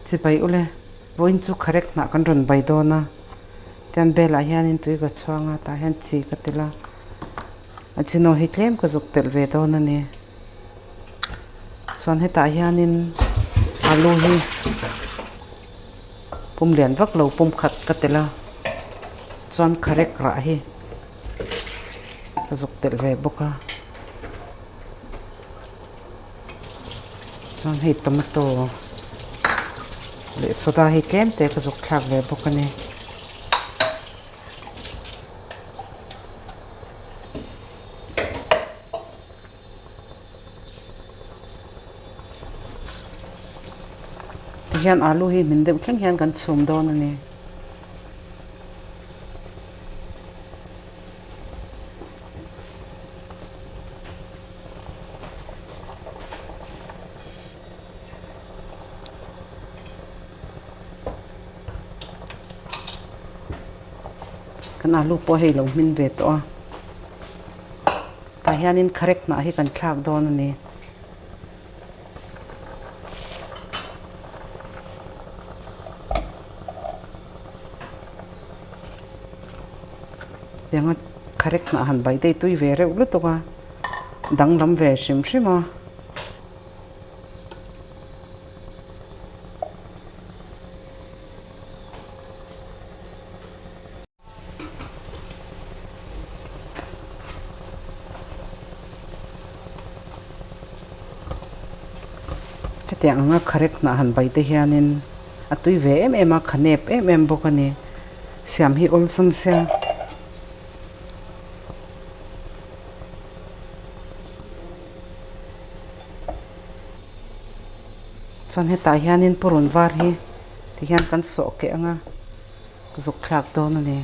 Chibai ule, vawiin chu kharek hnah kan rawn bai dawn a, tian belah hianin tui ka chhuang a, tah hian chi ka telh a, a chinaw hi tlem ka zuk telh ve dawn a ni. Chuan hetah hianin alu hi pum lian vak lo pum khat ka telh a, chuan kharek rah hi ka zuk telh ve bawk a. Chuan hei tomato leh soda hi tlem te ka zuk thlak ve bawk a ni. Tihian alu hi hmin deuh thleng hian kan chhum dawn a ni. Kan alu pawh hei lo hmin ve tawh a. Tah hianin kharek hnah hi kan thlak dawn a ni. Tianga kharek hnah han bai te hi tui ve reuh lutuk a, danglam ve hrim hrim a. Hetiang anga kharek hnah han bai te hianin a tui ve em em a, kha nep em em bawk a ni. Siam hi awlsam sia. Chuan hetah hianin purun var hi tihian kan sawh keh ang a. Ka zuk thlak dawn a ni.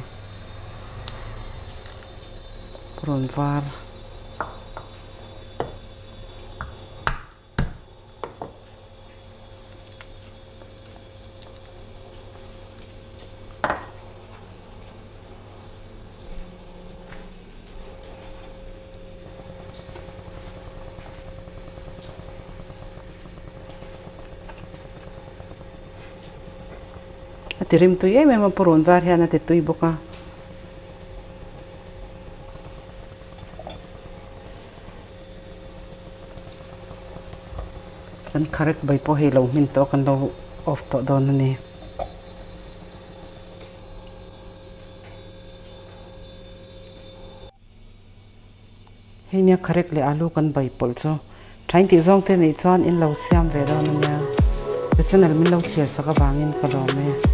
Purun var. A ti rim tui em em a, purun var hian a ti tui bawk a. Kan kharek bai pawh hei lo hmin tawh a, kan lo off tawh dawn a ni. Hei nia kharek leh alu kan bai pawlh chu thain tih zawng te nih chuan in lo siam ve dawn a nia. Ka channel min lo thlir sak avangin ka lawm e.